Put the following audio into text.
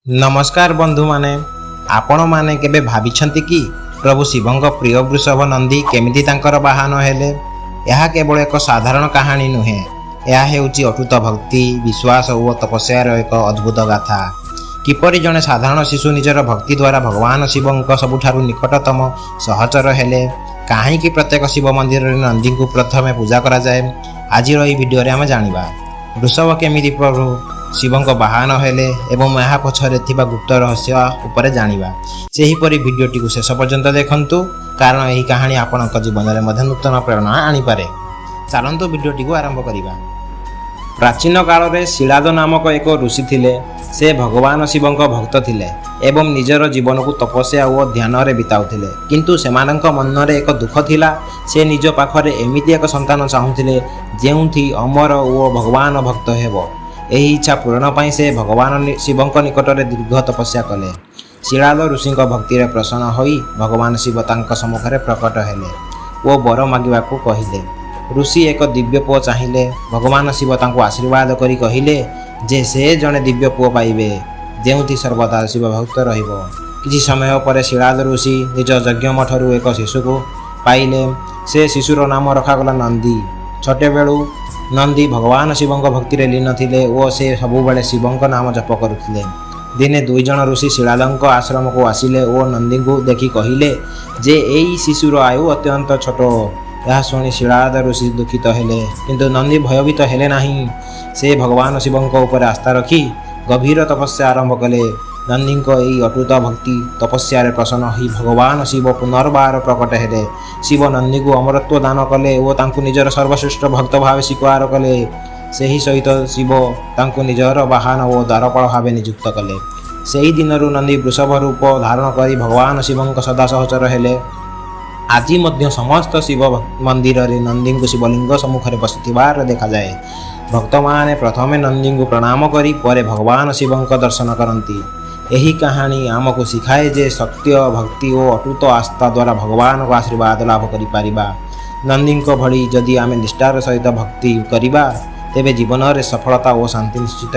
ନମସ୍କାର ବନ୍ଧୁମାନେ, ଆପଣମାନେ କେବେ ଭାବିଛନ୍ତି କି ପ୍ରଭୁ ଶିବଙ୍କ ପ୍ରିୟ ବୃଷଭ ନନ୍ଦୀ କେମିତି ତାଙ୍କର ବାହନ ହେଲେ? ଏହା କେବଳ ଏକ ସାଧାରଣ କାହାଣୀ ନୁହେଁ, ଏହା ହେଉଛି ଅଟୁଟ ଭକ୍ତି, ବିଶ୍ୱାସ ଓ ତପସ୍ୟାର ଏକ ଅଦ୍ଭୁତ ଗାଥା। କିପରି ଜଣେ ସାଧାରଣ ଶିଶୁ ନିଜର ଭକ୍ତି ଦ୍ୱାରା ଭଗବାନ ଶିବଙ୍କ ସବୁଠାରୁ ନିକଟତମ ସହଚର ହେଲେ? କାହିଁକି ପ୍ରତ୍ୟେକ ଶିବ ମନ୍ଦିରରେ ନନ୍ଦୀଙ୍କୁ ପ୍ରଥମେ ପୂଜା କରାଯାଏ? ଆଜିର ଏହି ଭିଡ଼ିଓରେ ଆମେ ଜାଣିବା ବୃଷଭ କେମିତି ପ୍ରଭୁ ଶିବଙ୍କ ବାହନ ହେଲେ ଏବଂ ଏହା ପଛରେ ଥିବା ଗୁପ୍ତ ରହସ୍ୟ ଉପରେ ଜାଣିବା। ସେହିପରି ଭିଡ଼ିଓଟିକୁ ଶେଷ ପର୍ଯ୍ୟନ୍ତ ଦେଖନ୍ତୁ, କାରଣ ଏହି କାହାଣୀ ଆପଣଙ୍କ ଜୀବନରେ ମଧ୍ୟ ନୂତନ ପ୍ରେରଣା ଆଣିପାରେ। ଚାଲନ୍ତୁ, ଭିଡ଼ିଓଟିକୁ ଆରମ୍ଭ କରିବା। ପ୍ରାଚୀନ କାଳରେ ଶିଳାଦ ନାମକ ଏକ ଋଷି ଥିଲେ। ସେ ଭଗବାନ ଶିବଙ୍କ ଭକ୍ତ ଥିଲେ ଏବଂ ନିଜର ଜୀବନକୁ ତପସ୍ୟା ଓ ଧ୍ୟାନରେ ବିତାଉଥିଲେ। କିନ୍ତୁ ସେମାନଙ୍କ ମନରେ ଏକ ଦୁଃଖ ଥିଲା। ସେ ନିଜ ପାଖରେ ଏମିତି ଏକ ସନ୍ତାନ ଚାହୁଁଥିଲେ, ଯେଉଁଠି ଅମର ଓ ଭଗବାନ ଭକ୍ତ ହେବ। ଏହି ଇଚ୍ଛା ପୂରଣ ପାଇଁ ସେ ଭଗବାନ ଶିବଙ୍କ ନିକଟରେ ଦୀର୍ଘ ତପସ୍ୟା କଲେ। ଶିଳାଦ ଋଷିଙ୍କ ଭକ୍ତିରେ ପ୍ରସନ୍ନ ହୋଇ ଭଗବାନ ଶିବ ତାଙ୍କ ସମ୍ମୁଖରେ ପ୍ରକଟ ହେଲେ ଓ ବର ମାଗିବାକୁ କହିଲେ। ଋଷି ଏକ ଦିବ୍ୟ ପୁଅ ଚାହିଁଲେ। ଭଗବାନ ଶିବ ତାଙ୍କୁ ଆଶୀର୍ବାଦ କରି କହିଲେ ଯେ ସେ ଜଣେ ଦିବ୍ୟ ପୁଅ ପାଇବେ, ଯେଉଁଠି ସର୍ବଦା ଶିବ ଭକ୍ତ ରହିବ। କିଛି ସମୟ ପରେ ଶିଳାଦ ଋଷି ନିଜ ଯଜ୍ଞ ମଠରୁ ଏକ ଶିଶୁକୁ ପାଇଲେ। ସେ ଶିଶୁର ନାମ ରଖାଗଲା ନନ୍ଦୀ। ଛୋଟବେଳୁ ନନ୍ଦୀ ଭଗବାନ ଶିବଙ୍କ ଭକ୍ତିରେ ଲୀନ ଥିଲେ ଓ ସେ ସବୁବେଳେ ଶିବଙ୍କ ନାମ ଜପ କରୁଥିଲେ। ଦିନେ ଦୁଇ ଜଣ ଋଷି ଶିଳାଦଙ୍କ ଆଶ୍ରମକୁ ଆସିଲେ ଓ ନନ୍ଦୀଙ୍କୁ ଦେଖି କହିଲେ ଯେ ଏଇ ଶିଶୁର ଆୟୁ ଅତ୍ୟନ୍ତ ଛୋଟ। ଏହା ଶୁଣି ଶିଳାଦ ଋଷି ଦୁଃଖିତ ହେଲେ, କିନ୍ତୁ ନନ୍ଦୀ ଭୟଭୀତ ହେଲେ ନାହିଁ। ସେ ଭଗବାନ ଶିବଙ୍କ ଉପରେ ଆସ୍ଥା ରଖି ଗଭୀର ତପସ୍ୟା ଆରମ୍ଭ କଲେ। ନନ୍ଦୀଙ୍କ ଏହି ଅଟୁଟ ଭକ୍ତି ତପସ୍ୟାରେ ପ୍ରସନ୍ନ ହୋଇ ଭଗବାନ ଶିବ ପୁନର୍ବାର ପ୍ରକଟ ହେଲେ। ଶିବ ନନ୍ଦୀଙ୍କୁ ଅମରତ୍ୱ ଦାନ କଲେ ଓ ତାଙ୍କୁ ନିଜର ସର୍ବଶ୍ରେଷ୍ଠ ଭକ୍ତ ଭାବେ ସ୍ୱୀକାର କଲେ। ସେହି ସହିତ ଶିବ ତାଙ୍କୁ ନିଜର ବାହନ ଓ ଦ୍ୱାରପାଳ ଭାବେ ନିଯୁକ୍ତ କଲେ। ସେହି ଦିନରୁ ନନ୍ଦୀ ବୃଷଭ ରୂପ ଧାରଣ କରି ଭଗବାନ ଶିବଙ୍କ ସଦା ସହଚର ହେଲେ। ଆଜି ମଧ୍ୟ ସମସ୍ତ ଶିବ ମନ୍ଦିରରେ ନନ୍ଦୀଙ୍କୁ ଶିବଲିଙ୍ଗ ସମ୍ମୁଖରେ ବସିଥିବାର ଦେଖାଯାଏ। ଭକ୍ତମାନେ ପ୍ରଥମେ ନନ୍ଦୀଙ୍କୁ ପ୍ରଣାମ କରି ପରେ ଭଗବାନ ଶିବଙ୍କ ଦର୍ଶନ କରନ୍ତି। ଏହି କାହାଣୀ ଆମକୁ ଶିଖାଏ ଯେ ସତ୍ୟ, ଭକ୍ତି ଓ ଅଟୁଟ ଆସ୍ଥା ଦ୍ୱାରା ଭଗବାନଙ୍କ ଆଶୀର୍ବାଦ ଲାଭ କରିପାରିବା। ନନ୍ଦୀଙ୍କ ଭଳି ଯଦି ଆମେ ନିଷ୍ଠାର ସହିତ ଭକ୍ତି କରିବା, ତେବେ ଜୀବନରେ ସଫଳତା ଓ ଶାନ୍ତି ନିଶ୍ଚିତ।